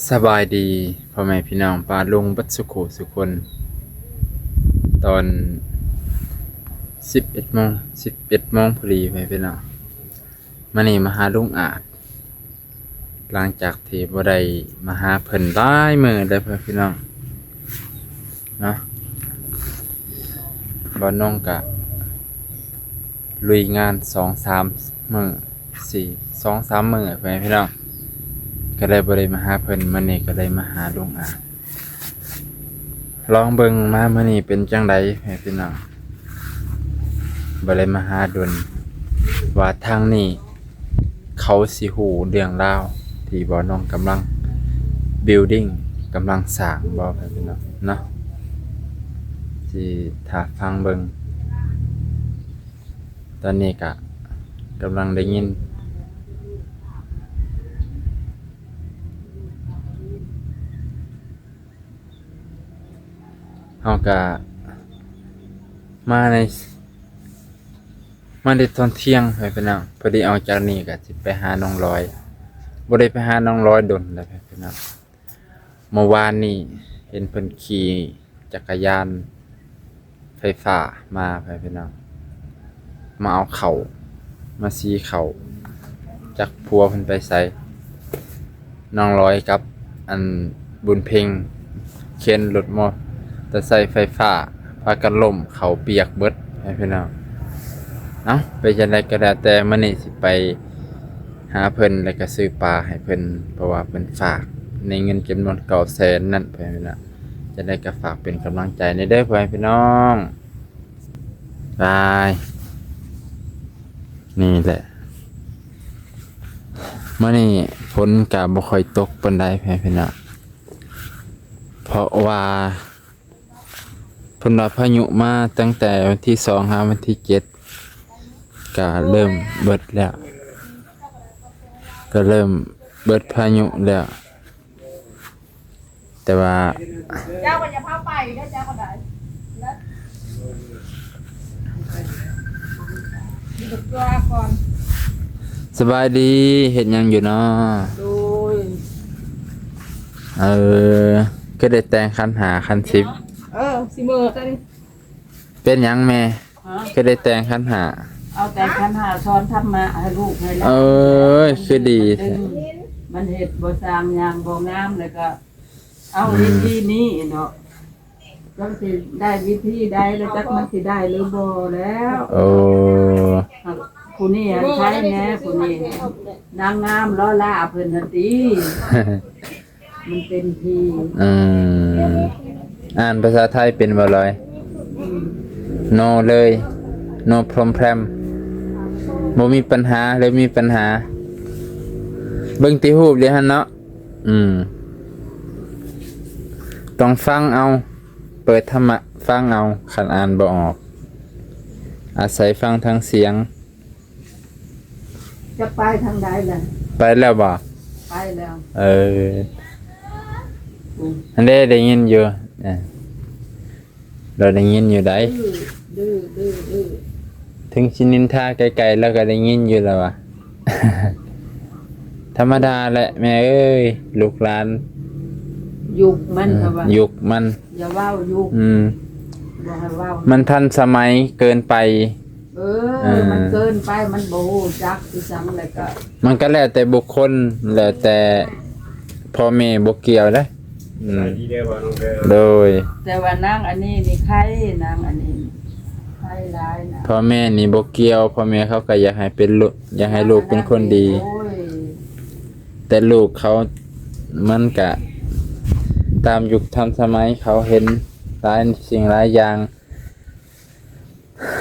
ສະບາຍດີພໍ່ແມ່ພີ່ນ້ອງປ້າລຸງເບິດສຸຂູສຸຄົນ. ຕອນສິບເອັດໂມງ ສິບເອັດໂມງພໍດີ ພໍ່ແມ່ພີ່ນ້ອງ. ມື້ນີ້ມາຫາລຸງອາດ ຫຼັງຈາກທີ່ບໍ່ໄດ້ມາຫາເພິ່ນຫຼາຍມື້ແລ້ວ ພໍ່ແມ່ພີ່ນ້ອງເນາະ. ບ່າວນົງກະລຸຍງານສອງສາມມື້ ສີ່ ສອງສາມມື້ ພໍ່ແມ່ພີ່ນ້ອງ ກໍເລີຍບໍ່ໄດ້ມາຫາເພິ່ນ. ມື້ນີ້ກໍເລີຍມາຫາລຸງອາດ ລອງເບິ່ງມາມື້ນີ້ເປັນຈັ່ງໃດ ພີ່ນ້ອງ. ບໍ່ໄດ້ມາຫາດົນ ວ່າທາງນີ້ເຂົາຊິຮູ້ເລື່ອງລາວທີ່ບ່າວນົງກຳລັງ building ກຳລັງສ້າງບໍ່ ພີ່ນ້ອງເນາະ. ຊິຖ້າຟັງເບິ່ງ. ຕອນນີ້ກະກຳລັງໄດ້ຍິນ ເຮົາກະມາໃນ ມາໃນຕອນທ່ຽງ ພໍ່ແມ່ພີ່ນ້ອງ. ພໍດີອອກຈາກນີ້ກະຊິໄປຫານ້ອງລອຍ ບໍ່ໄດ້ໄປຫານ້ອງລອຍດົນແລ້ວ ພໍ່ແມ່ພີ່ນ້ອງ. ເມື່ອວານນີ້ເຫັນເພິ່ນຂີ່ຈັກກະຍານໄຟຟ້າມາ ພໍ່ແມ່ພີ່ນ້ອງ ມາເອົາເຂົ້າ ມາສີເຂົ້າ ຈັກຜົວເພິ່ນໄປໃສ. ນ້ອງລອຍກັບອັນບຸນເພັງເຂັນລົດມໍເຕີໄຊໄຟຟ້າ ພາກັນລົ້ມເຂົ້າປຽກເບິດ ພໍ່ແມ່ພີ່ນ້ອງ. ເອົ້າ ໄປຈັ່ງໃດກໍແລ້ວແຕ່ ມື້ນີ້ຊິໄປຫາເພິ່ນ ແລ້ວກໍຊື້ປາໃຫ້ເພິ່ນ ເພາະວ່າເພິ່ນຝາກໃນເງິນຈຳນວນເກົ້າແສນນັ້ນ ພໍ່ແມ່ພີ່ນ້ອງ. ຈັ່ງໃດກໍຝາກເປັນກຳລັງໃຈແດ່ເດີ ພໍ່ແມ່ພີ່ນ້ອງ. ບາຍ. ນີ້ແຫຼະ ມື້ນີ້ຝົນກະບໍ່ຄ່ອຍຕົກປານໃດ ພໍ່ແມ່ພີ່ນ້ອງ ເພາະວ່າເພິ່ນວ່າພາຍຸມາຕັ້ງແຕ່ວັນທີສອງຫາວັນທີເຈັດ ກະເລີ່ມເບິດແລ້ວ ກະເລີ່ມເບິດພາຍຸແລ້ວ. ແຕ່ວ່າ ເຈົ້າກໍຢ່າພາໄປເດີ ເຈົ້າກໍໄດ້ ຢູ່ກັບຕົວກ່ອນ. ສະບາຍດີ ເຮັດຫຍັງຢູ່ນໍ? ໂດຍ ເອີ ຄືໄດ້ແຕ່ງຂັນຫ້າຂັນສິບ? ເອີ ຊິເມີກັນ. ເປັນຫຍັງແມ່? ຮະ? ຄືໄດ້ແຕ່ງຂັນຫ້າ? ເອົາແຕ່ງຂັນຫ້າ ສອນທຳມະໃຫ້ລູກໃຫ້ຫຼານ. ເອີຍ ຄືດີແທ້. ມັນເຮັດບໍ່ສ້າງ ຍ່າງບໍ່ງາມ ແລ້ວກໍເອົາ ອືມ ວິທີນີ້ເນາະ. ຈັກຊິໄດ້ວິທີໃດ ແລ້ວຈັກມັນຊິໄດ້ຫຼືບໍ່ແລ້ວ. ໂອ້ ຜູ້ນີ້ໃຊ້ແດ່ ຜູ້ນີ້ນາງງາມລໍລ້າເພິ່ນຫັ້ນຕິ. ມັນເປັນທີ່ ອືມ ອ່ານພາສາໄທເປັນບໍ່ລອຍ? ອືມ ໂນເລີຍ ໂນໂພຣບເລັມ ບໍ່ມີປັນຫາ ຫຼືມີປັນຫາ? ເບິ່ງແຕ່ຮູບເລີຍຫັ້ນເນາະ. ອືມ ຕ້ອງຟັງເອົາ ເປີດທຳມະຟັງເອົາ ຄັນອ່ານບໍ່ອອກ ອາໄສຟັງທາງສຽງ. ຈະໄປທາງໃດລະ? ໄປແລ້ວບໍ່? ໄປແລ້ວ. ເອີ ອືມ ອັນເດ້ ໄດ້ຍິນຢູ່ ເອີ ລາວໄດ້ຍິນຢູ່ໃດ໋. ດື້ ດື້ ດື້ ເຖິງຊິນິນທາໄກໆ ລາວກໍໄດ້ຍິນຢູ່ແລ້ວວ່າ. ທຳມະດາແຫຼະແມ່ເອີຍ ລູກຫຼານ ຍຸກມັນ ເອີ ເຂົາວ່າ ຍຸກມັນ ຢ່າເວົ້າຍຸກ ອືມ ບໍ່ໃຫ້ເວົ້າ ມັນທັນສະໄໝເກີນໄປ. ເອີ ເອີ ມັນເກີນໄປ ມັນບໍ່ຮູ້ຈັກອີ່ຫຍັງ ແລ້ວກໍ ມັນກໍແລ້ວແຕ່ບຸກຄົນ ແລ້ວແຕ່ພໍ່ແມ່ ບໍ່ກ່ຽວເດ້. ອືມ ສະບາຍດີເດີ ບ່າວນ້ອງເດີ. ໂດຍ ແຕ່ວ່ານາງອັນນີ້ນີ້ໄຄ ນາງອັນນີ້ໄຄຫຼາຍນະ. ພໍ່ແມ່ນີ້ບໍ່ກ່ຽວ ພໍ່ແມ່ເຂົາກໍຢາກໃຫ້ເປັນລູກ ຢາກໃຫ້ລູກເປັນຄົນດີ ໂອ້ຍ ແຕ່ລູກເຂົາມັນກະຕາມຍຸກທັນສະໄໝ ເຂົາເຫັນຫຼາຍສິ່ງຫຼາຍຢ່າງ.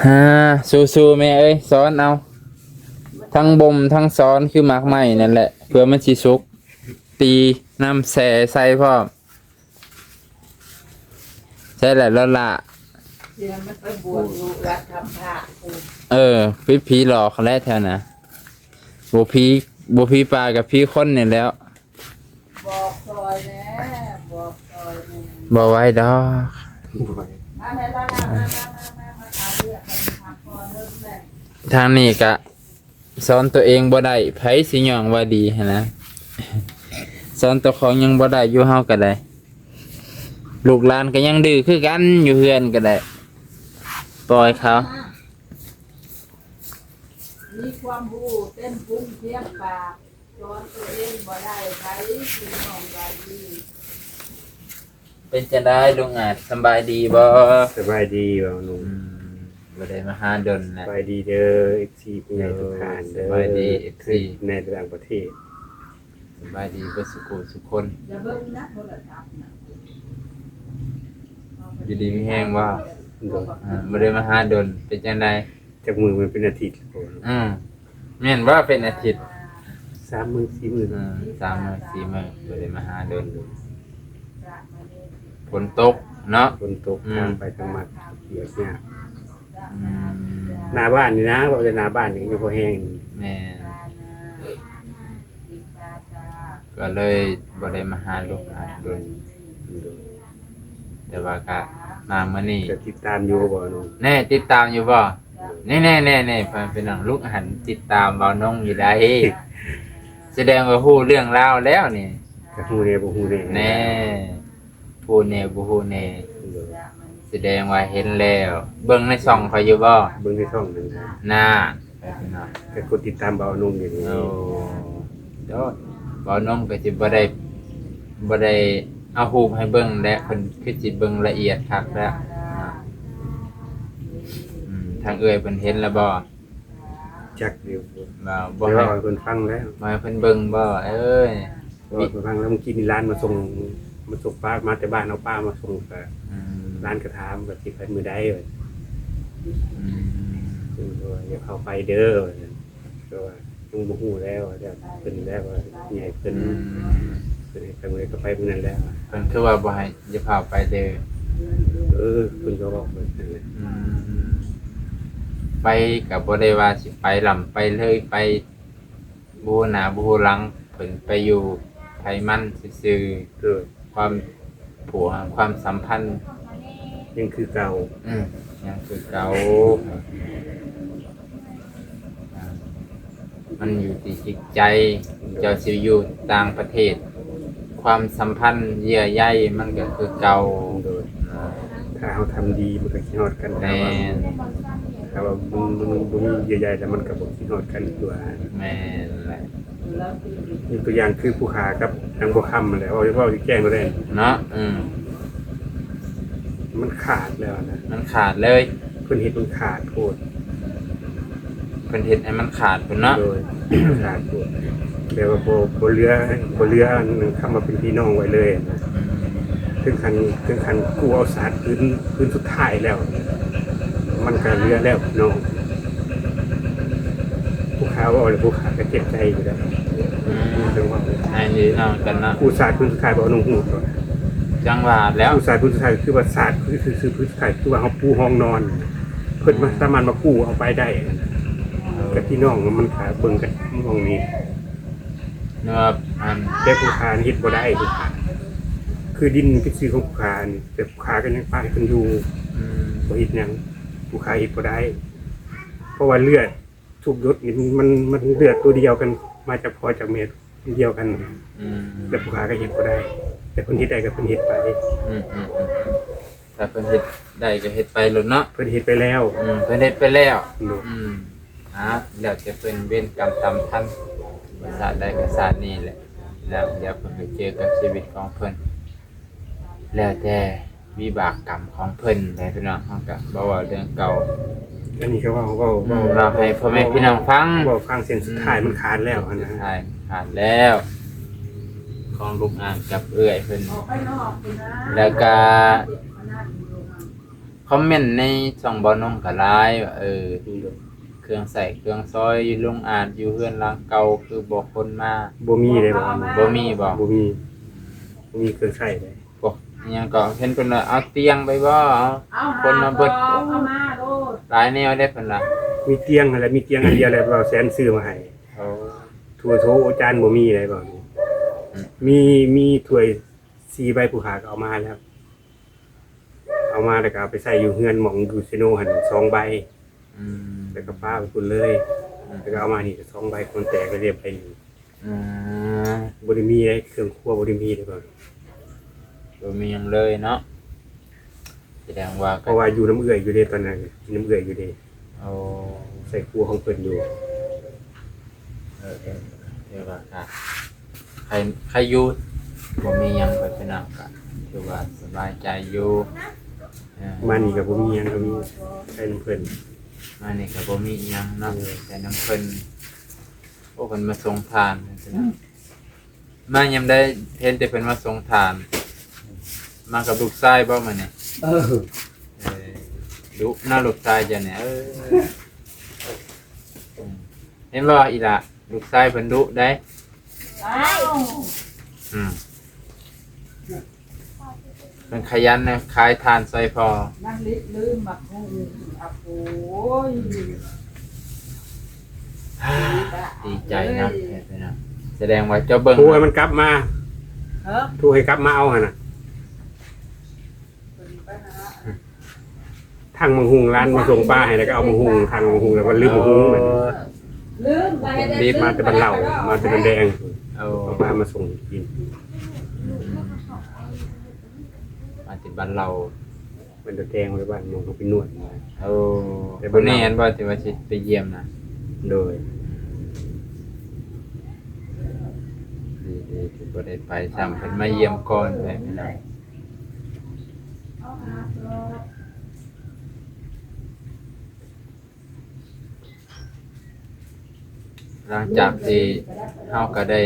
ຫາ ສູ້ໆ ແມ່ເອີຍ ສອນເອົາ ທັງບົ່ມທັງສອນຄືໝາກໄມ້ນັ້ນແຫຼະ ເພື່ອມັນຊິສຸກ ຕີນ້ຳແຊ່ໃສ່ພ້ອມ. ໃຊ່ແຫຼະ ລາລາ ທີ່ມັນໄປບວດຢູ່ວັດທຳພະ ເອີ ໄປຜີຫຼອກແຫຼະແຖວນັ້ນ ບໍ່ຜີ ບໍ່ຜີປ່າກໍຜີຄົນນີ້ແຫຼ້ວ. ບອກຊ່ອຍແດ່ ບອກຊ່ອຍແດ່. ບໍ່ໄຫວດອກ ມາແມ່ລາລາ ມາ ມາ ມາ ມາ ມາເອົາເລືອດໃຫ້ມັນພັກຜ່ອນເດີແມ່. ທາງນີ້ກະສອນຕົວເອງບໍ່ໄດ້ ໃຜຊິຍ້ອງວ່າດີຫັ້ນນະ. ສ ຕອນເຈົ້າຂອງຍັງບໍ່ໄດ້ຢູ່ ເຮົາກໍໄດ້ ລູກຫຼານກໍຍັງດື້ຄືກັນ ຢູ່ເຮືອນກໍໄດ້ ປ່ອຍເຂົາ. ມີຄວາມຮູ້ເຕັມພຸງພຽງປາກ ສອນຕົວເອງບໍ່ໄດ້ໃຜ ພີ່ນ້ອງວ່າດີ. ເປັນຈັ່ງໃດລຸງອາດ ສຳບາຍດີບໍ່? ສະບາຍດີ ເວົ້າໜຸ່ມ. ອືມ ບໍ່ໄດ້ມາຫາດົນແລ້ວ. ສະບາຍດີເດີ ເອັຟຊີ ຜູ້ໃຫຍ່ທຸກທ່ານເດີ ສະບາຍດີ ເອັຟຊີ ໃນຕ່າງປະເທດ. ສະບາຍດີເບິດສຸຜູ້ສຸຄົນ. ຢູ່ດີມີແຮງບໍ່? ໂດຍ. ອ່າ ບໍ່ໄດ້ມາຫາດົນ ເປັນຈັ່ງໃດ? ຈັກມື້ ມັນເປັນອາທິດແລ້ວ. ອືມ ແມ່ນບໍ່ ເປັນອາທິດ? ສາມມື້ສີ່ມື້. ອືມ ສາມມື້ສີ່ມື້ ບໍ່ໄດ້ມາຫາດົນ. ຝົນຕົກເນາະ. ຝົນຕົກ. ອືມ ທາງໄປທາງມາ ເປັນຍາກ. ອືມ ໜ້າບ້ານນີ້ນະ ເວົ້າແຕ່ໜ້າບ້ານນີ້ຍັງພໍແຮງ. ແມ່ນ. ກໍເລີຍບໍ່ໄດ້ມາຫາລຸງອາດດົນ. ໂດຍ. ແຕ່ວ່າກະມາມື້ນີ້ ກໍຕິດຕາມຢູ່ບໍ່ນ້ອງ? ແນ່ ຕິດຕາມຢູ່ບໍ່? ແນ່ໆໆໆ ພໍ່ແມ່ພີ່ນ້ອງ ລຸງອາດຕິດຕາມບ່າວນົງຢູ່ໃດ໋. ສະແດງວ່າຮູ້ເລື່ອງລາວແລ້ວນີ້. ກໍຮູ້ແນ່ບໍ່ຮູ້ແນ່. ແນ່ ຮູ້ແນ່ບໍ່ຮູ້ແນ່. ໂດຍ. ສະແດງວ່າເຫັນແລ້ວ. ເບິ່ງໃນຊ່ອງຂ້ອຍຢູ່ບໍ່? ເບິ່ງໃນຊ່ອງນັ້ນນະ. ນະ ກໍກົດຕິດຕາມບ່າວນົງຢູ່ນີ້. ໂອ້ ໂດຍ. ບ່າວນົງກໍຊິບໍ່ໄດ້ ບໍ່ໄດ້ເອົາຮູບໃຫ້ເບິ່ງແຫຼະ ເພິ່ນຄືຊິເບິ່ງລະອຽດຄັກແລ້ວ. ອືມ ທາງເອື້ອຍເພິ່ນເຫັນແລ້ວບໍ່? ຈັກຢູ່. ບໍ່ ບໍ່ ແຕ່ວ່າໃຫ້ເພິ່ນຟັງແລ້ວ. ບໍ່ໃຫ້ເພິ່ນເບິ່ງບໍ່? ເອີຍ ເວົ້າໃຫ້ຟັງແລ້ວ ມື້ກີ້ນີ້ຫຼານມາສົ່ງ ມາສົ່ງປ້າ ມາແຕ່ບ້ານເອົາປ້າມາສົ່ງ ກໍ ອືມ ຫຼານກໍຖາມວ່າຊິໄປມື້ໃດ. ອືມ ເພິ່ນກໍວ່າຢ່າພາໄປເດີ ວ່າຊັ້ນ. ກໍວ່າຍັງບໍ່ຮູ້ແລ້ວ ແລ້ວເພິ່ນ ແລ້ວວ່າໃຫຍ່ເພິ່ນ. ອືມ ເພິ່ນໃຫ້ໄປມື້ໃດກໍໄປມື້ນັ້ນແຫຼະ. ເພິ່ນຄືວ່າບໍ່ໃຫ້ ຢ່າພາໄປເດີ. ເອີ ເພິ່ນກໍເວົ້າແບບນັ້ນແຫຼະ. ອືມ ໄປກໍບໍ່ໄດ້ວ່າຊິໄປລ້ຳໄປເລີຍ ໄປ ບໍ່ຮູ້ໜ້າບໍ່ຮູ້ຫຼັງ ເພິ່ນໄປຢູ່ໃຜມັນຊື່ໆ. ໂດຍ. ຄວາມຜົວພັນ ຄວາມສຳພັນຍັງຄືເກົ່າ. ອືມ ຍັງຄືເກົ່າ. ມັນຢູ່ທີ່ຈິດໃຈ. ເຈົ້າຊິຢູ່ຕ່າງປະເທດ ຄວາມສຳພັນເຍື່ອໃຍມັນກໍຄືເກົ່າ. ໂດຍ. ຖ້າເຮົາທຳດີມັນກໍຄິດຮອດກັນ. ແມ່ນ. ຖ້າວ່າ ຖ້າວ່າມັນ ມັນບໍ່ມີເຍື່ອໃຍແລ້ວ ມັນກໍບໍ່ຄິດຮອດກັນຄືວ່າ. ແມ່ນແຫຼະ. ຍົກຕົວຢ່າງຄືຜູ້ຂ້າກັບນາງບົວຄຳຫັ້ນແຫຼະ ເວົ້າ ເວົ້າແຈ້ງໂລດເດ້ເນາະ. ອືມ ມັນຂາດແລ້ວນະ. ມັນຂາດເລີຍ. ເພິ່ນເຮັດມັນຂາດໂພດ. ເພິ່ນເຮັດໃຫ້ມັນຂາດພຸ້ນເນາະ. ໂດຍ. ຂາດໂພດ ແບບວ່າບໍ່ ບໍ່ເຫຼືອ ບໍ່ເຫຼືອອັນຄຳວ່າເປັນພີ່ນ້ອງໄວ້ເລີຍນະ. ອືມ ເຖິງຂັ້ນ ເຖິງຂັ້ນກູ້ເອົາຊາດຄືນ ຄືນສຸດທ້າຍແລ້ວ ມັນກໍເຫຼືອແລ້ວພີ່ນ້ອງ. ຜູ້ຂ້າເວົ້າແລ້ວ ຜູ້ຂ້າກໍເຈັບໃຈຢູ່ແລ້ວ. ອືມ ຈັ່ງວ່າ ໃຫ້ພີ່ນ້ອງກັນເນາະ ກູ້ຊາດຄືນສຸດທ້າຍບໍ່ນ້ອງຮູ້. ຈັ່ງວ່າແລ້ວ ກູ້ຊາດຄືນສຸດທ້າຍ ຄືວ່າຊາດຄື ຄື ຄື ຄືສຸດທ້າຍ ຄືວ່າເຮົາປູຮອງນອນ ເພິ່ນມາ ອືມ ສາມາດມາກູ້ເອົາໄປໄດ້. ເອີ ກັບພີ່ນ້ອງມັນກໍເບິ່ງກັນໝ່ອງນີ້. ແຕ່ວ່າອັນ ແຕ່ຜູ້ຂ້ານີ້ເຮັດບໍ່ໄດ້ ຜູ້ຂ້າ ຄືດິນເປັນຊື່ຂອງຜູ້ຂ້ານີ້ ແຕ່ຜູ້ຂ້າກໍຍັງປະໃຫ້ເພິ່ນຢູ່. ອືມ ບໍ່ເຮັດຫຍັງ ຜູ້ຂ້າເຮັດບໍ່ໄດ້ ເພາະວ່າເລືອດທຸກຢົດນີ້ມັນ ມັນເລືອດຕົວດຽວກັນ ມາຈາກພໍ່ຈາກແມ່ດຽວກັນ. ອືມ ແຕ່ຜູ້ຂ້າກໍເຮັດບໍ່ໄດ້ ແຕ່ເພິ່ນເຮັດໄດ້ກໍເພິ່ນເຮັດໄປ. ອືມໆໆ ຖ້າເພິ່ນເຮັດໄດ້ກໍເຮັດໄປໂລດເນາະ. ເພິ່ນເຮັດໄປແລ້ວ. ອືມ ເພິ່ນເຮັດໄປແລ້ວ. ໂດຍ. ອືມ ອ່າ ແລ້ວແຕ່ເພິ່ນ ເວນກຳຕາມທັນ ຊາດໃດກໍຊາດນີ້ແຫຼະ. ແລ້ວ ແລ້ວເພິ່ນໄປເຈີກັບຊີວິດຂອງເພິ່ນ ແລ້ວແຕ່ວິບາກກຳຂອງເພິ່ນແຫຼະພີ່ນ້ອງ. ເຮົາກໍບໍ່ເວົ້າເລື່ອງເກົ່າ ອັນນີ້ກໍເວົ້າ ເວົ້າ ອືມ ເວົ້າ ເລົ່າໃຫ້ພໍ່ແມ່ພີ່ນ້ອງຟັງ ເວົ້າຟັງ ເສັ້ນສຸດທ້າຍ ອືມ ມັນຂາດແລ້ວຫັ້ນນະ. ເສັ້ນສຸດທ້າຍຂາດແລ້ວ ຂອງລຸງອາດກັບເອື້ອຍເພິ່ນ. ແລ້ວກໍ ຄອມເມັນໃນຊ່ອງບ່າວນົງກໍຫຼາຍວ່າ ເອີ ໂດຍ ເຄື່ອງໃຊ້ເຄື່ອງສອຍ ລຸງອາດຢູ່ເຮືອນຫຼັງເກົ່າຄືບໍ່ຄົນມາ. ບໍ່ມີເດ້ ບໍ່ມີ. ບໍ່ມີບໍ່? ບໍ່ມີ ບໍ່ມີເຄື່ອງໃຊ້ເດ້. ພວກອີ່ຫຍັງກໍເຫັນເພິ່ນວ່າເອົາຕຽງໄປບໍ່ ເອົາ ເອົາ ຄົນມາເບິດ ເອົາມາໂລດ ຫຼາຍແນວເດ້ເພິ່ນວ່າ. ມີຕຽງຫັ້ນແຫຼະ ມີຕຽງອັນດຽວແຫຼະ ບ່າວແສນຊື້ມາໃຫ້. ໂອ້ ຖ້ວຍໂຖ ຈານບໍ່ມີເດ້ບ່າວ. ອືມ ມີ ມີຖ້ວຍສີ່ໃບ ຜູ້ຂ້າກໍເອົາມາແລ້ວ. ເອົາມາແລ້ວກໍເອົາໄປໃສ່ຢູ່ເຮືອນໝ່ອງຢູ່ເຊໂນຫັ້ນສອງໃບ. ອືມ ແລ້ວກໍປະໄວ້ພຸ້ນເລີຍ. ອືມ ແລ້ວກໍເອົາມານີ້ກໍສອງໃບ ຄົນແຕກແລ້ວເດ້ໃບໜຶ່ງ. ອືມ ບໍ່ໄດ້ມີເດ້ ເຄື່ອງຄົວບໍ່ໄດ້ມີເດ້ ບໍ່ມີຫຍັງເລີຍເນາະ. ສະແດງວ່າ ເພາະວ່າຢູ່ນຳເອື້ອຍຢູ່ເດ້ ຕອນນັ້ນຢູ່ນຳເອື້ອຍຢູ່ເດ້. ໂອ້ ໃຊ້ຄົວຂອງເພິ່ນຢູ່. ເອີໆ ຖືວ່າກະໄຄ ໄຄຢູ່ ບໍ່ມີຫຍັງໄປເປັນນຳ ກະຖືວ່າສະບາຍໃຈຢູ່. ເອີ ມານີ້ກະບໍ່ມີຫຍັງ ກະມີໄຄນຳເພິ່ນ. ມານີ້ກະບໍ່ມີອີ່ຫຍັງເນາະ ເອີ ໄຄນຳເພິ່ນ. ໂອ້ ເພິ່ນມາສົ່ງທານ ມາຍາມໃດເຫັນແຕ່ເພິ່ນມາສົ່ງທານ. ມາກັບລູກຊາຍບໍ່ມື້ນີ້? ເອີ ເອີ ດຸເນາະລູກຊາຍເຈົ້ານີ້. ເອີ ເຫັນບໍ່ອີ່ຫຼ້າ ລູກຊາຍເພິ່ນດຸໄດ໋. ອືມ ເພິ່ນຂະຫຍັນນະ ຂາຍຖ່ານຊ່ອຍພໍ່. ນາງລິດລືມໝາກຫຸ່ງ ອາໂກຍ ດີໃຈນຳແທ້ເນາະ. ສະແດງວ່າເຈົ້າເບິ່ງ ໂອ້ຍ ມັນກັບມາ ເອີ ໂທໃຫ້ກັບມາເອົາຫັ້ນນະ. ຖັງໝາກຫຸ່ງ ຫຼານມາສົ່ງປາໃຫ້ ແລ້ວກໍເອົາໝາກຫຸ່ງ ຖັງໝາກຫຸ່ງ ແລ້ວກໍລືມໝາກຫຸ່ງ. ເອີ ລືມ ມາແຕ່ບ້ານເລົ່າ ມາແຕ່ບ້ານແດງ. ໂອ້ ເອົາປາມາສົ່ງກິນ ອືມ ມາແຕ່ບ້ານເລົ່າ ບ້ານດອນແດງ ໄວ້ບ້ານໝ່ອງເຮົາໄປນວດນະ. ໂອ້ ແຕ່ບ້ານເຮົາ ຜູ້ນີ້ແມ່ນບໍ່ ທີ່ວ່າຊິໄປຢ້ຽມນະ? ໂດຍ ດີໆ ທີ່ບໍ່ໄດ້ໄປຊ້ຳ ເພິ່ນມາຢ້ຽມກ່ອນແຫຼະພີ່ນ້ອງ. ຫຼັງຈາກທີ່ເຮົາກໍໄດ້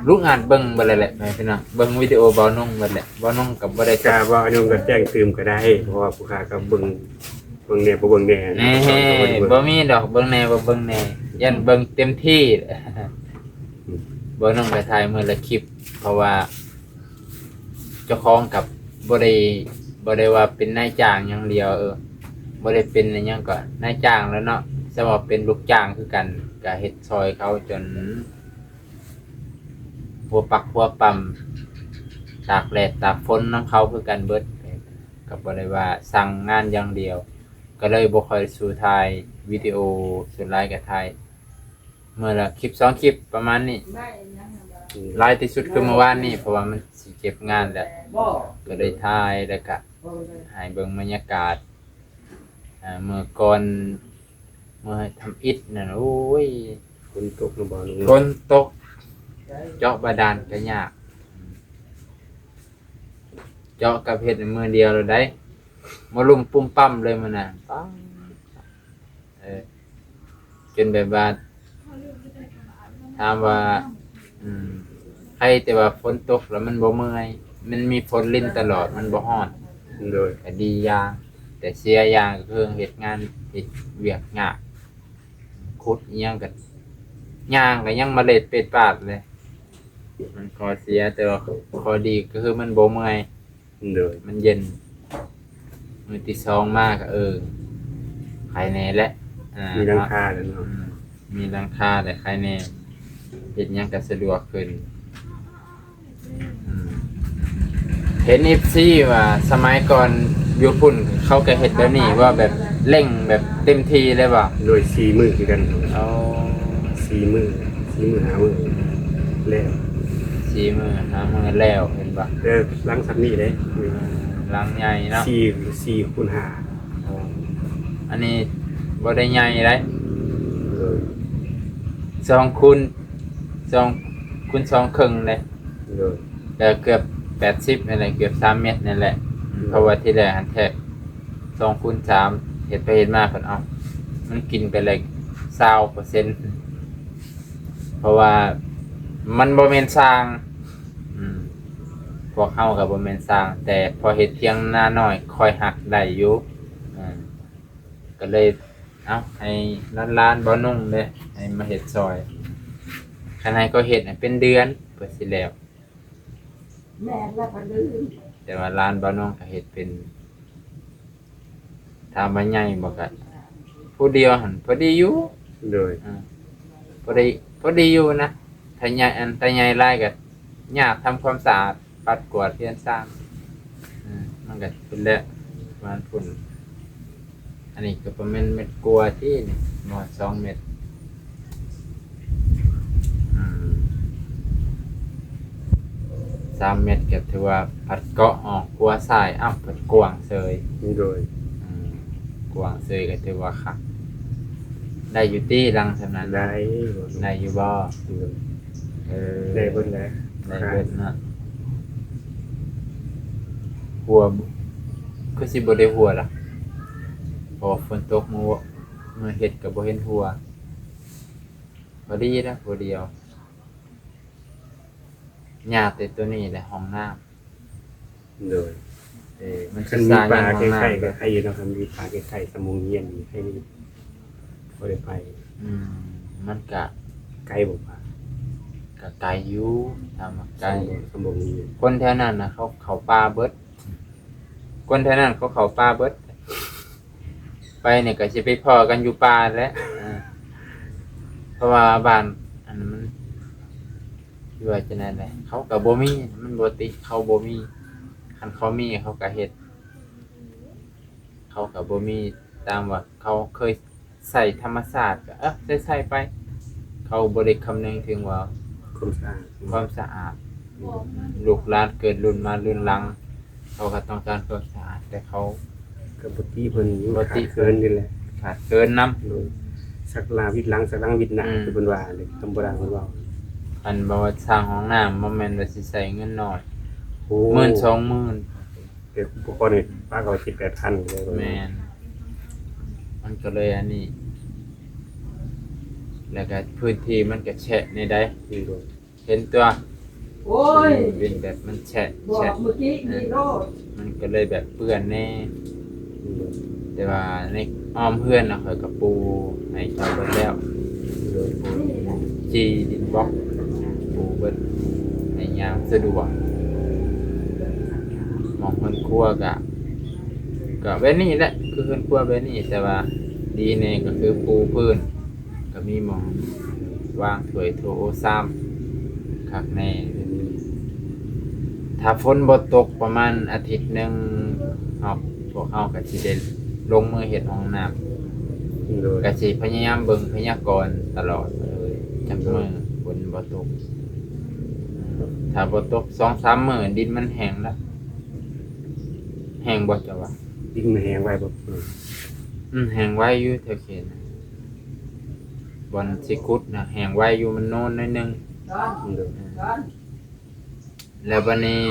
ລຸກອາດເບິ່ງເບິດແລ້ວແຫຼະ ພີ່ນ້ອງ ເບິ່ງວິດີໂອບ່າວນົງເບິດແຫຼະ. ບ່າວນົງກໍບໍ່ໄດ້ ກະວ່າອາຍຸກໍແຈ້ງຕື່ມກໍໄດ້ ເພາະວ່າຜູ້ຂ້າກໍເບິ່ງ ເບິ່ງແດ່ບໍ່ເບິ່ງແດ່. ແນ່ ບໍ່ມີດອກ ເບິ່ງແດ່ບໍ່ເບິ່ງແດ່ ຢ້ານເບິ່ງເຕັມທີ່. ອືມ ບ່າວນົງກໍຖ່າຍມື້ລະຄລິບ ເພາະວ່າ ເຈົ້າຂອງກັບບໍ່ໄດ້ ບໍ່ໄດ້ວ່າເປັນນາຍຈ້າງຢ່າງດຽວ ເອີ ບໍ່ໄດ້ເປັນອີ່ຫຍັງກໍນາຍຈ້າງແລ້ວເນາະ ສຳລັບເປັນລູກຈ້າງຄືກັນ ກໍເຮັດຊ່ອຍເຂົາຈົນຫົວປັກຫົວປ້ຳ ຕາກແດດຕາກຝົນນຳເຂົາຄືກັນເບິດ ກໍບໍ່ໄດ້ວ່າສັ່ງງານຢ່າງດຽວ ກໍເລີຍບໍ່ຄ່ອຍສູ່ຖ່າຍວິດີໂອ ສ່ວນຫຼາຍກໍຖ່າຍ ມື້ລະຄລິບສອງຄລິບປະມານນີ້ ອືມ ຫຼາຍທີ່ສຸດຄືມື້ວານນີ້ ເພາະວ່າມັນຊິເກັບງານແລ້ວ ກໍໄດ້ຖ່າຍ ແລ້ວກະໃຫ້ເບິ່ງບັນຍາກາດ ອ່າ ມື້ກ່ອນ ມື້ທຳອິດນັ້ນ ໂອ້ຍ ຝົນຕົກນະບໍ່ ຝົນຕົກ ເຈາະບາດານກະຍາກ ເຈາະກັບເຮັດມື້ດຽວໂລດໃດ໋ ມາລຸມປຸ້ມປ້ຳເລີຍມື້ນັ້ນ ປ້າ ເອີ ຈົນແບບວ່າ ຖາມວ່າ ອືມ ໃຄແຕ່ວ່າຝົນຕົກແລ້ວມັນບໍ່ເມື່ອຍ ມັນມີຝົນລິນຕະຫຼອດ ມັນບໍ່ຮ້ອນ ໂດຍ ກະດີຢ່າງ ແຕ່ເສຍຢ່າງກໍຄືເຮັດງານ ເຮັດວຽກຍາກ ຂຸດອີ່ຫຍັງກໍ ຍ່າງກໍຍັງມາເລັດເປັດປາດເລີຍ ມັນຂໍ້ເສຍ ແຕ່ວ່າຂໍ້ດີກໍຄືມັນບໍ່ເມື່ອຍ ໂດຍ ມັນເຢັນ. ມື້ທີສອງມາກໍ ເອີ ໄຄແດ່ແຫຼະ ອ່າ ມີຫຼັງຄາແລ້ວເນາະ ອືມ ມີຫຼັງຄາແລ້ວໄຄແດ່ ເຮັດຫຍັງກໍສະດວກຂຶ້ນ ອືມ ເຫັນເອັຟຊີວ່າສະໄໝກ່ອນຢູ່ພຸ້ນເຂົາກໍເຮັດແບບນີ້ ວ່າແບບເລັ່ງແບບເຕັມທີ່ເລີຍບໍ່? ໂດຍ ສີ່ມື້ຄືກັນ ອໍ ສີ່ມື້ ສີ່ມື້ຫ້າມື້ແລ້ວ ສີ່ມື້ຫ້າມື້ແລ້ວ ເຫັນບໍ່? ເອີ ຫຼັງຈາກນີ້ເດ້ ຫຼັງໃຫຍ່ເນາະ ສີ່ ສີ່ຄູນຫ້າ ອໍ ອັນນີ້ບໍ່ໄດ້ໃຫຍ່ເດ້ ເອີ ສອງຄູນ ສອງຄູນສອງເຄິ່ງເດ້ ໂດຍ ກໍເກືອບແປດສິບນັ້ນແຫຼະ ເກືອບສາມແມັດນັ້ນແຫຼະ ອືມ ເພາະວ່າທີແລກຫັ້ນແທກສອງຄູນສາມ ເຮັດໄປເຮັດມາເພິ່ນ ເອົ້າ ມັນກິນໄປແລ້ວຊາວເປີເຊັນ ເພາະວ່າມັນບໍ່ແມ່ນຊ່າງ ອືມ ພວກເຮົາກໍບໍ່ແມ່ນຊ່າງ ແຕ່ພໍເຮັດຖຽງນານ້ອຍຄ່ອຍຮັກໄດ້ຢູ່ ເອີ ກໍເລີຍ ເອົ້າ ໃຫ້ຫຼານໆ ບ່າວນຸ່ງເດ້ ໃຫ້ມາເຮັດຊ່ອຍ ຄັນໃຫ້ເຂົາເຮັດເປັນເດືອນເພິ່ນຊິແລ້ວ ແມ່ນລະ ເພິ່ນລືມ ແຕ່ວ່າຫຼານບ່າວນຸ່ງກໍເຮັດເປັນ ຖາມວ່າໃຫຍ່ບໍ່ ກະຜູ້ດຽວຫັ້ນພໍດີຢູ່ ໂດຍ ເອີ ພໍດີ ພໍດີຢູ່ນະ ຖ້າໃຫຍ່ ອັນ ຖ້າໃຫຍ່ຫຼາຍກະຍາກທຳຄວາມສະອາດ ປັດກວາດເຮືອນຊານ ເອີ ມັນກະພຸ້ນແຫຼະ ປະມານພຸ້ນ ອັນນີ້ກະປະມານແມັດກວ່າຕິນີ້ ບໍ່ຮອດສອງແມັດ ອືມ ສາມແມັດກໍຖືວ່າພັດເກາະອອກຂົວຊ້າຍ ອ້າວ ພັດກວ້າງເສີຍ. ໂດຍ ອືມ ກວ້າງເສີຍກໍຖືວ່າຄັກ. ໄດ້ຢູ່ຕິ ຫຼັງສ່ຳນັ້ນ? ໄດ້ ໄດ້ຢູ່ບໍ່? ໂດຍ ເອີ ໄດ້ເບິດແຫຼະ ໄດ້ເບິດເນາະ. ຫົວ ຄືຊິບໍ່ໄດ້ຫົວລະ ເພາະວ່າຝົນຕົກ ມື້ ມື້ເຮັດກໍບໍ່ເຫັນຫົວ. ພໍດີນະ ຫົວດຽວ. ຍາກແຕ່ໂຕນີ້ແຫຼະ ຫ້ອງນ້ຳ. ໂດຍ ເອີ ມັນ ຄັນມີປາໃກ້ໆກໍໄຄຢູ່ເນາະ ຄັນມີປາໃກ້ໆ ສຳໂຮງຮຽນນີ້ໄຄຢູ່ ພໍໄດ້ໄປ. ອືມ ມັນກະໄກບໍ່ປາ? ກະໄກຢູ່ ຖາມວ່າໄກ ສຳໂຮງຮຽນ ຄົນແຖວນັ້ນນະ ເຂົາເຂົ້າປ່າເບິດ. ຄົນແຖວນັ້ນເຂົາເຂົ້າປ່າເບິດ. ໄປນີ້ກໍຊິໄປພໍ້ກັນຢູ່ປ່າແຫຼະ ເພາະວ່າບ້ານອັນນັ້ນມັນ ຊິວ່າຈັ່ງໃດແຫຼະ ເຂົາກໍບໍ່ມີ ມັນບໍ່ຕິ ເຂົາບໍ່ມີ. ຄັນເຂົາມີເຂົາກໍເຮັດ ເຂົາກໍບໍ່ມີ ຕາມວ່າເຂົາເຄີຍໃຊ້ທຳມະຊາດ ກໍເອີ ໃຊ້ໆໄປ ເຂົາບໍ່ໄດ້ຄຳນຶງເຖິງວ່າ ຄວາມສະອາດ ຄວາມສະອາດ. ລູກຫຼານເກີດລຸ້ນມາລຸ້ນຫຼັງ ເຂົາກໍຕ້ອງການຄວາມສະອາດ ແຕ່ເຂົາກໍບໍ່ຕິເພິ່ນ ບໍ່ຕິເພິ່ນ ຂາດເຂີນນີ້ແຫຼະ ຂາດເຂີນນຳ. ໂດຍ ສັກລາວິດຫຼັງ ສັກຫຼັງວິດໜ້າ ອືມ ຄືເພິ່ນວ່ານີ້ ຄຳໂບລານເພິ່ນເວົ້າ. ຄັນບໍ່ວ່າສ້າງຫ້ອງນ້ຳ ບໍ່ແມ່ນວ່າຊິໃຊ້ເງິນໜ້ອຍ ໂອ້ ໝື່ນສອງໝື່ນ ແຕ່ອຸປະກອນນີ້ປະກອນເຈັດແປດພັນເລີຍ. ແມ່ນ ມັນກໍເລີຍອັນນີ້ ແລ້ວກໍພື້ນທີ່ມັນກໍແຊະແນວໃດ ໂດຍ ເຫັນຕົວະ ໂອ້ຍ ເປັນແບບມັນແຊະ ບອກ ແຊະ ເມື່ອກີ້ນີ້ໂລດ ມັນກໍເລີຍແບບເປື້ອນແດ່. ແຕ່ວ່າໃນອ້ອມເຮືອນນະ ຂ້ອຍກໍປູໃຫ້ເຈົ້າເບິດແລ້ວ ໂດຍ ປູຈີ່ດິນບລັອກ ປູເບິດໃຫ້ຍ່າງສະດວກ. ໝ່ອງເຮືອນຄົວກະ ກະແບບນີ້ແຫຼະ ຄືເຮືອນຄົວແບບນີ້ ແຕ່ວ່າດີແດ່ກໍຄືປູພື້ນ ກໍມີໝ່ອງວາງຖ້ວຍໂຖຊາມ ຄັກແນ່. ຖ້າຝົນບໍ່ຕົກປະມານອາທິດໜຶ່ງ ເຮົາ ພວກເຮົາກໍຊິໄດ້ລົງມືເຮັດຫ້ອງນ້ຳ ໂດຍ ກໍຊິພະຍາຍາມເບິ່ງພະຍາກອນຕະຫຼອດເລີຍ ຈັກມື້ຝົນບໍ່ຕົກ. ຖ້າບໍ່ຕົກສອງສາມມື້ ດິນມັນແຫ້ງລະ ແຫ້ງບໍ່ເຈົ້າວ່າ? ດິນມັນແຫ້ງໄວບໍ່? ອືມ ແຫ້ງໄວຢູ່ແຖວເຂດນະ ບ່ອນຊິຂຸດນະ ແຫ້ງໄວຢູ່ ມັນໂນນໜ້ອຍໜຶ່ງ. ໂດຍ ແລ້ວບັດນີ້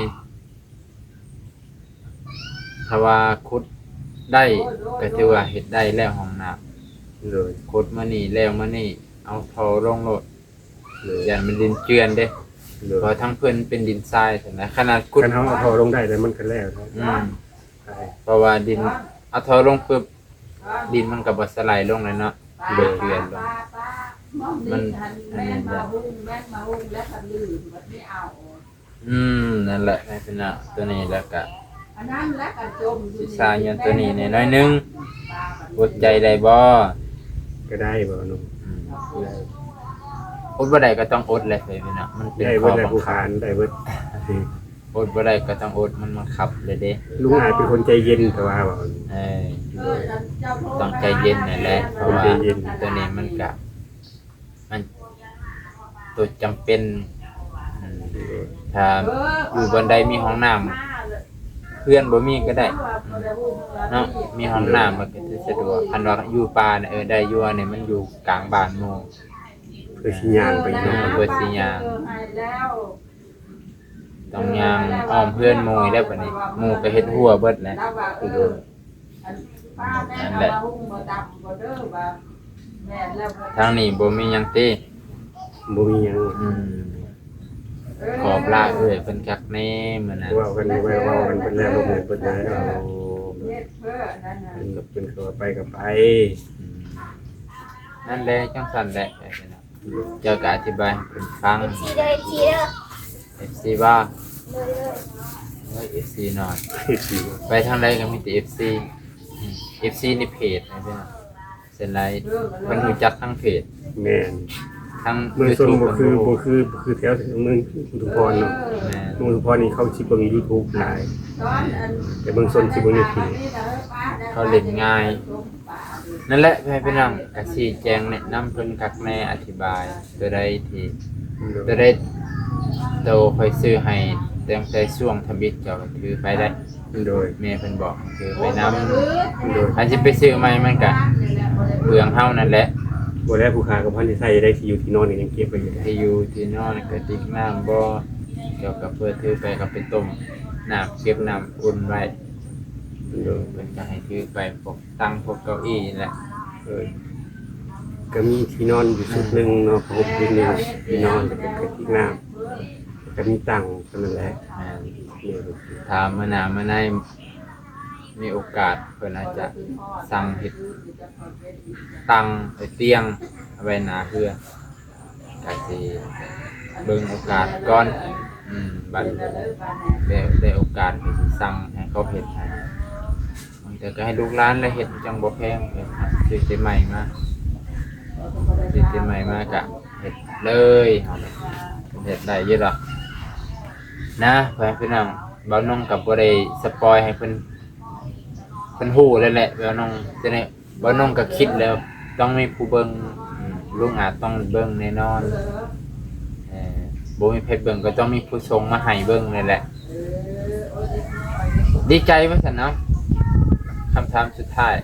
ຖ້າວ່າຂຸດໄດ້ ກໍຖືວ່າເຮັດໄດ້ແລ້ວຫ້ອງນ້ຳ. ໂດຍ ຂຸດມື້ນີ້ ແລ້ວມື້ນີ້ ເອົາທໍ່ລົງໂລດ. ໂດຍ ຢ້ານມັນດິນເຈື່ອນເດ້. ໂດຍ ເພາະທາງເພິ່ນເປັນດິນຊາຍຊັ້ນນະ ຂະໜາດຂຸດ ຄັນເຮົາເອົາທໍ່ລົງໄດ້ແລ້ວ ມັນກໍແລ້ວ. ອືມ ເພາະວ່າດິນ ເອົາທໍ່ລົງປຶບ ດິນມັນກໍບໍ່ສະໄລລົງແລ້ວເນາະ. ໂດຍ ເຈື່ອນລົງ ມັນອັນນັ້ນແຫຼະ. ອືມ ນັ້ນແຫຼະ ໃນຂະນະຕົວນີ້ ແລ້ວກະຊິຊາຍ້ອນຕົວນີ້ແດ່ໜ້ອຍໜຶ່ງ. ອົດໃຈໄດ້ບໍ່? ກໍໄດ້ບໍ່ໜຸ່ມ? ອືມ ໄດ້ ອົດບໍ່ໄດ້ກໍຕ້ອງອົດແຫຼະ ພີ່ນ້ອງ ມັນເປັນຂໍ້ບັງຄັບ. ໄດ້ເບິດແຫຼະ ຜູ້ຂານໄດ້ເບິດ ອົດບໍ່ໄດ້ກໍຕ້ອງອົດ ມັນບັງຄັບເລີຍເດ້. ລຸງອາດເປັນຄົນໃຈເຢັນ ແຕ່ວ່າເວົ້າ ເອີ ຕ້ອງໃຈເຢັນນັ້ນແຫຼະ ເພາະວ່າ ໃຈເຢັນ ຕົວນີ້ມັນກະ ມັນຕົວຈຳເປັນ. ອືມ ຖ້າຢູ່ບ່ອນໃດມີຫ້ອງນ້ຳ ເຮືອນບໍ່ມີກໍໄດ້ເນາະ ມີຫ້ອງນ້ຳມັນກໍຈະສະດວກ. ຄັນວ່າຢູ່ປ່ານະ ເອີ ໄດ້ຢູ່ ອັນນີ້ມັນຢູ່ກາງບ້ານໝູ່ ເພື່ອຊິຍ່າງໄປເນາະ ເອີ ເພື່ອຊິຍ່າງ ຕ້ອງຍ່າງອ້ອມເຮືອນໝູ່ແລ້ວບັດນີ້ ໝູ່ກໍເຮັດຮົ້ວເບິດແຫຼະ. ນັ້ນແຫຼະ ທາງນີ້ບໍ່ມີຫຍັງຕິ? ບໍ່ມີຫຍັງ. ອືມ ຂອບລາເອື້ອຍເພິ່ນຄັກແນ່ມື້ນັ້ນ ເວົ້າກັນໄວ້ ເວົ້າກັນເພິ່ນແລ້ວ ລົມເພິ່ນແລ້ວ. ໂອ້ ເພິ່ນກໍ ເພິ່ນກໍວ່າໄປກໍໄປ. ອືມ ນັ້ນແຫຼະ ຈັ່ງຊັ້ນແຫຼະ. ເຈົ້າກໍອະທິບາຍໃຫ້ເພິ່ນຟັງ. ເອັຟຊີເດີ ເອັຟຊີບໍ່? ໂດຍ ໂດຍ ໂອ້ຍ ເອັຟຊີນ້ອຍ ເອັຟຊີ ໄປທາງໃດກໍມີແຕ່ເອັຟຊີ. ອືມ ເອັຟຊີໃນເພຈນະ ສ່ວນຫຼາຍເພິ່ນຮູ້ຈັກທາງເພຈ. ແມ່ນ ທາງເມືອງຊົນບໍ່ຄື ບໍ່ຄື ບໍ່ຄືແຖວເມືອງອຸທຸມພອນເນາະ. ແມ່ນ ເມືອງອຸທຸມພອນນີ້ເຂົາຊິເບິ່ງຢູທູບຫຼາຍ ແຕ່ເມືອງຊົນຊິເບິ່ງໃນເພຈ ເຂົາຫຼິ້ນງ່າຍ. ນັ້ນແຫຼະ ພໍ່ແມ່ພີ່ນ້ອງ ກະຊີ້ແຈງແນະນຳເພິ່ນຄັກແນ່ ອະທິບາຍຕົວໃດທີ່ ໂດຍ ຕົວໃດ ໂຕຂ້ອຍຊື້ໃຫ້ ຕັ້ງແຕ່ຊ່ວງທຳອິດເຈົ້າກໍຖືໄປໄດ້. ໂດຍ ແມ່ເພິ່ນບອກໃຫ້ຖືໄປນຳ. ໂດຍ ຄັນຊິໄປຊື້ໃໝ່ມັນກະເປືອງເຮົານັ້ນແຫຼະ. ບໍ່ແລ້ວ ຜູ້ຂ້າກໍບໍ່ທັນໄດ້ໃຊ້ ໄດ້ທີ່ຢູ່ທີ່ນອນນີ້ຍັງເກັບໄວ້ຢູ່ເດ້. ທີ່ຢູ່ທີ່ນອນ ກະຕິກນ້ຳບໍ່ ເຈົ້າກໍເພື່ອຖືໄປ ກໍໄປຕົ້ມນ້ຳ ເກັບນ້ຳອຸ່ນໄວ້. ໂດຍ ເພິ່ນກໍໃຫ້ຖືໄປພວກຕັ່ງພວກເກົ້າອີ່ນີ້ແຫຼະ. ເອີ ກໍມີທີ່ນອນຢູ່ຊຸດໜຶ່ງເນາະ ຜ້າຫົ່ມພື້ນໜຶ່ງ ທີ່ນອນ ແລ້ວກໍກະຕິກນ້ຳ ກໍມີຕັ່ງເທົ່ານັ້ນແຫຼະ. ແມ່ນ ໂດຍ ຖ້າມື້ໜ້າມື້ໃນມີໂອກາດ ເພິ່ນອາດຈະສັ່ງເຮັດຕັ່ງ ເອີ ຕຽງເອົາໄວ້ໜ້າເຮືອນ ກະຊິເບິ່ງໂອກາດກ່ອນ. ອືມ ບັດໄດ້ ໄດ້ໂອກາດກໍຊິສັ່ງໃຫ້ເຂົາເຮັດໃຫ້. ບາງເທື່ອກໍໃຫ້ລູກຫຼານລະເຮັດ ຈັ່ງບໍ່ແພງ ເອີ ຊື້ເຕໄມ້ມາ ຊື້ເຕໄມ້ມາກະເຮັດເລີຍ. ເຮົາເຮັດໄດ້ຢູ່ດອກນະ ພໍ່ແມ່ພີ່ນ້ອງ. ບ່າວນົງກໍບໍ່ໄດ້ສະປອຍໃຫ້ເພິ່ນ ເພິ່ນຮູ້ແລ້ວແຫຼະ ບ່າວນົງ ຈະໄດ້ ບ່າວນົງກໍຄິດແລ້ວ ຕ້ອງມີຜູ້ເບິ່ງ. ອືມ ລຸງອາດຕ້ອງເບິ່ງແນ່ນອນ. ເອີ ບໍ່ມີໃຜເບິ່ງກໍຕ້ອງມີຜູ້ສົ່ງມາໃຫ້ເບິ່ງນັ້ນແຫຼະ. ດີໃຈວ່າຊັ້ນເນາະ. ຄຳຖາມສຸດທ້າຍ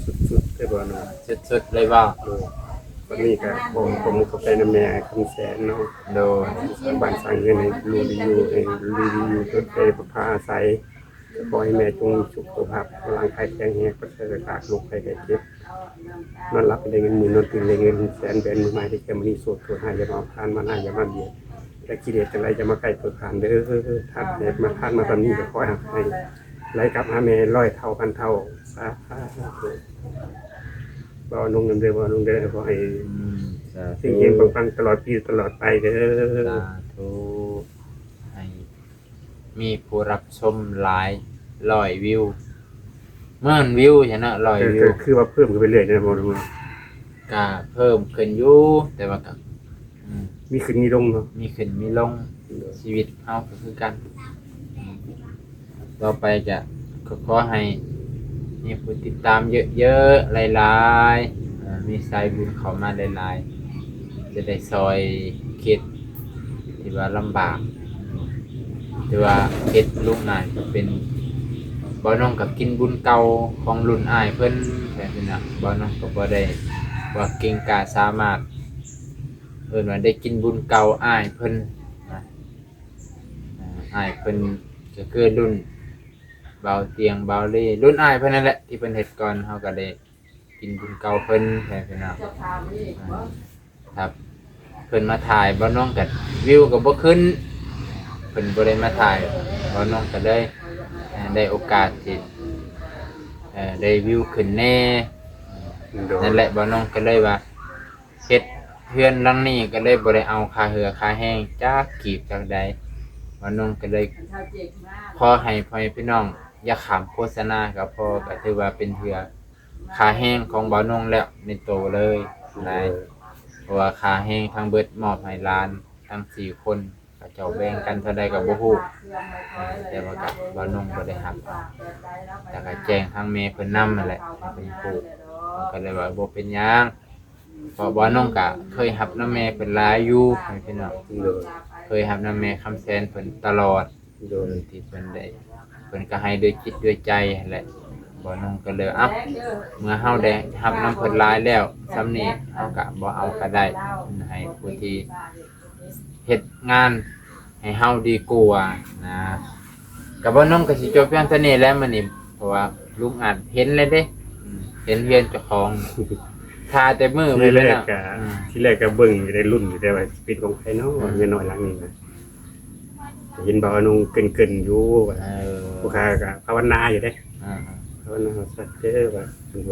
ສຸດໆ ເລີຍບໍ່ເນາະ? ສຸດໆ ເລີຍບໍ່? ໂດຍ ວັນນີ້ກໍຂໍຂອບມຸກຂອບໃຈນຳແມ່ຄຳແສນເນາະ. ໂດຍ ສ້າງບ້ານສ້າງເຮືອນໃຫ້ລູກໄດ້ຢູ່ ໃຫ້ລູກໄດ້ຢູ່ ຕົນໄດ້ໄດ້ພັກອາໄສ. ຂໍໃຫ້ແມ່ຈົ່ງມີສຸຂະພາບຮ່າງກາຍແຂງແຮງ ປາສະຈາກໂລກໄພໄຂ້ເຈັບ ນອນຫຼັບໃຫ້ໄດ້ເງິນໝື່ນ ນອນຕື່ນໄດ້ເງິນແສນ ແບນມືມາໄດ້ແກ່ມະນີໂຊດໂຊດ ຮ້າຍຢ່າມາຜ່ານ ມານາຢ່າມາບຽດ ແລະກິເລດທັງຫຼາຍຢ່າມາໃກ້ໂຕທ່ານເດີ. ທ່ານໃຫ້ມາ ທ່ານມາສ່ຳນີ້ກໍຂໍໃຫ້ ໃຫ້ໄຫຼກັບຫາແມ່ຮ້ອຍເທົ່າພັນເທົ່າ. ສາທຸ. ເວົ້ານຳເດີ ເວົ້ານຳເດີ ຂໍໃຫ້ ອືມ ສາທຸ ເຮັງໆ ປັງໆ ຕະຫຼອດປີຕະຫຼອດໄປເດີ. ສາທຸ. ໃຫ້ ມີຜູ້ຮັບຊົມຫຼາຍຮ້ອຍວິວ ໝື່ນວິວຊັ້ນເນາະ ຮ້ອຍວິວ ກໍຄືວ່າເພີ່ມຂຶ້ນໄປເລື້ອຍເນາະ ບໍ່ ກໍເພີ່ມຂຶ້ນຢູ່ ແຕ່ວ່າກໍ ອືມ ມີຂຶ້ນມີລົງເນາະ ມີຂຶ້ນມີລົງ. ໂດຍ ຊີວິດເຮົາກໍຄືກັນ. ອືມ ຕໍ່ໄປກໍຂໍໃຫ້ມີຜູ້ຕິດຕາມເຍີະໆ ຫຼາຍໆ ເອີ ມີສາຍບຸນເຂົ້າມາຫຼາຍໆ ຈະໄດ້ຊ່ອຍເຂດທີ່ວ່າລຳບາກ ແຕ່ວ່າເຂດລຸງອ້າຍກໍເປັນ ບ່າວນົງກໍກິນບຸນເກົ່າຂອງລຸ້ນອ້າຍເພິ່ນ ແບບນີ້ນະ. ບ່າວນົງກໍບໍ່ໄດ້ວ່າເກັ່ງກ້າສາມາດ ເອີ້ນວ່າໄດ້ກິນບຸນເກົ່າອ້າຍເພິ່ນນະ. ເອີ ອ້າຍເພິ່ນກໍຄືລຸ້ນບ່າວຕຽງ ບ່າວເລ ລຸ້ນອ້າຍເພິ່ນນັ້ນແຫຼະ ທີ່ເພິ່ນເຮັດກ່ອນ ເຮົາກໍໄດ້ ກິນບຸນເກົ່າເພິ່ນ ແທ້ພີ່ນ້ອງ. ຖ້າເພິ່ນມາຖ່າຍ ບ່າວນົງກໍວິວກໍບໍ່ຂຶ້ນ ເພິ່ນບໍ່ໄດ້ມາຖ່າຍ ບ່າວນົງກໍເລີຍ ເອີ ໄດ້ໂອກາດທີ່ ເອີ ໄດ້ວິວຂຶ້ນແດ່. ໂດຍ ນັ້ນແຫຼະ ບ່າວນົງກໍເລີຍວ່າ ເຮັດເຮືອນຫຼັງນີ້ກໍເລີຍບໍ່ໄດ້ເອົາຄ່າເຫື່ອຄ່າແຮງຈັກກີບຈັກໃດ. ບ່າວນົງກໍເລີຍຂໍໃຫ້ພໍ່ແມ່ພີ່ນ້ອງຢ່າຂ້າມໂຄສະນາກໍພໍ ກໍຖືວ່າເປັນເຫື່ອ ຄ່າແຮງຂອງບ່າວນົງແລ້ວໃນໂຕເລີຍນາຍ. ເພາະວ່າຄ່າແຮງທັງເບິດມອບໃຫ້ຫຼານທັງສີ່ຄົນ ເຂົາເຈົ້າແບ່ງກັນເທົ່າໃດກໍບໍ່ຮູ້ ແຕ່ວ່າກໍບ່າວນົງບໍ່ໄດ້ຮັບເອົາ ແຕ່ກໍແຈ້ງທາງແມ່ເພິ່ນນຳຫັ້ນແຫຼະ ໃຫ້ເພິ່ນຮູ້. ເພິ່ນກໍເລີຍວ່າບໍ່ເປັນຫຍັງ ເພາະບ່າວນົງກະເຄີຍຮັບນຳແມ່ເພິ່ນຫຼາຍຢູ່ ໃຫ້ພີ່ນ້ອງ ໂດຍ ເຄີຍຮັບນຳແມ່ຄຳແສນເພິ່ນຕະຫຼອດ ໂດຍ ທີ່ເພິ່ນໄດ້ ເພິ່ນກະໃຫ້ດ້ວຍຈິດດ້ວຍໃຈຫັ້ນແຫຼະ. ບ່າວນົງກະເລີຍ ເອົ້າ ເມື່ອເຮົາໄດ້ຮັບນຳເພິ່ນຫຼາຍແລ້ວ ສ່ຳນີ້ເຮົາກະບໍ່ເອົາກະໄດ້ ໃຫ້ຜູ້ທີ່ເຮັດງານ ໃຫ້ເຮົາດີກວ່ານະ. ກະບ່າວນົງກະຊິຈົບພຽງເທົ່ານີ້ແຫຼະມື້ນີ້ ເພາະວ່າລຸງອາດເຫັນແລ້ວເດ້ ເຫັນເຮືອນເຈົ້າຂອງ ຖ້າແຕ່ມື້ ທີແລກກະ ອືມ ທີແລກກະເບິ່ງຢູ່ໄດ້ ລຸ້ນຢູ່ໄດ້ວ່າຊິເປັນຂອງໃຜເນາະ ອືມ ເຮືອນນ້ອຍຫຼັງນີ້ນະ. ເຫັນບ່າວນົງເກີ່ນໆຢູ່ ເອີ ຜູ້ຂ້າກະພາວະນາຢູ່ເດ້ ອ່າ ພາວະນາວ່າ ສາທຸເດີ ວ່າ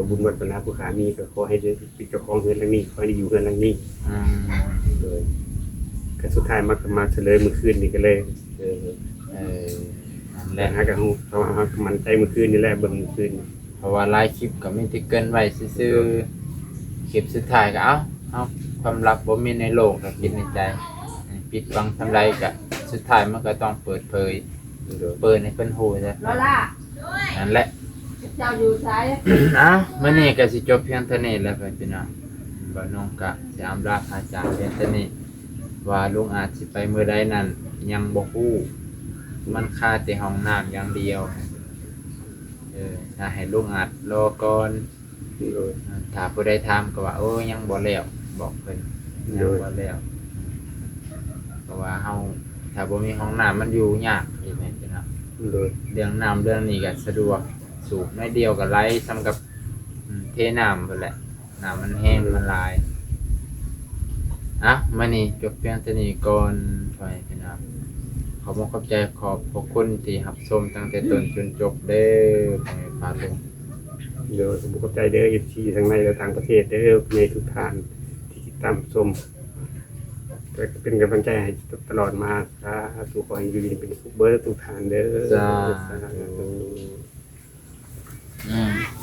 ບຸນວາສະນາຜູ້ຂ້າມີ ກໍຂໍໃຫ້ໄດ້ ເປັນເຈົ້າຂອງເຮືອນຫຼັງນີ້ ຂໍໃຫ້ໄດ້ຢູ່ເຮືອນຫຼັງນີ້ ອືມ ໂດຍ ກໍສຸດທ້າຍມາ ກໍມາສະເຫຼີຍມື້ຄືນນີ້ກໍເລີຍ ເອີ ເອີ ນັ້ນແຫຼະ ຫາກໍຮູ້ ເພາະວ່າເຮົາໝັ້ນໃຈມື້ຄືນນີ້ແຫຼະ ເບິ່ງມື້ຄືນ ເພາະວ່າຫຼາຍຄລິບກໍມີແຕ່ເກີ່ນໄວ້ຊື່ໆ ຄລິບສຸດທ້າຍກໍເອົາ ເອົາ ຄວາມລັບບໍ່ມີໃນໂລກ ກໍຄິດໃນໃຈ ປິດບັງສ່ຳໃດກໍສຸດທ້າຍມັນກໍຕ້ອງເປີດເຜີຍ ໂດຍ ເປີດໃຫ້ເພິ່ນຮູ້ຊະ ນັ້ນແຫຼະ ເຈົ້າຢູ່ໃສ? ເອົ້າ ມື້ນີ້ກໍຊິຈົບພຽງເທົ່ານີ້ແຫຼະ ພີ່ນ້ອງ. ບ່າວນົງກໍຊິອຳລາພາຈາກພຽງເທົ່ານີ້ ວ່າລຸງອາດຊິໄປມື້ໃດນັ້ນ ຍັງບໍ່ຮູ້ ມັນຄາແຕ່ຫ້ອງນ້ຳຢ່າງດຽວ. ເອີ ຖ້າໃຫ້ລຸງອັດລໍກ່ອນ. ໂດຍ ຖ້າຜູ້ໃດຖາມກໍວ່າ ໂອ້ ຍັງບໍ່ແລ້ວ ບອກເພິ່ນ ຍັງບໍ່ແລ້ວ. ເພາະວ່າເຮົາ ຖ້າບໍ່ມີຫ້ອງນ້ຳມັນຢູ່ຍາກ ເຫັນໄໝພີ່ນ້ອງ? ໂດຍ ເລື່ອງນ້ຳເລື່ອງນີ້ກໍສະດວກ ສູບໜ້ອຍດຽວກໍໄຫຼສ່ຳກັບ ອືມ ເທນ້ຳພຸ້ນແຫຼະ. ນ້ຳມັນແຮງ ມັນຫຼາຍ. ອ່ະ ມື້ນີ້ຈົບພຽງເທົ່ານີ້ກ່ອນ ພໍ່ແມ່ພີ່ນ້ອງ. ຂອບອົກຂອບໃຈ ຂອບພະຄຸນທີ່ຮັບຊົມຕັ້ງແຕ່ຕົ້ນຈົນຈົບເດີ ພໍ່ແມ່ປ້າລຸງ. ໂດຍ ຂອບໃຈເດີ ເອັຟຊີ ທັງໃນ ແລະ ຕ່າງປະເທດເດີ ແມ່ທຸກທ່ານທີ່ຕິດຕາມຊົມ ແລະ ເປັນກຳລັງໃຈໃຫ້ຕະຫຼອດມາ. ສາທຸ ຂໍໃຫ້ຢູ່ດີມີສຸກເບີທຸກທ່ານເດີ. ສາທຸ. ອືມ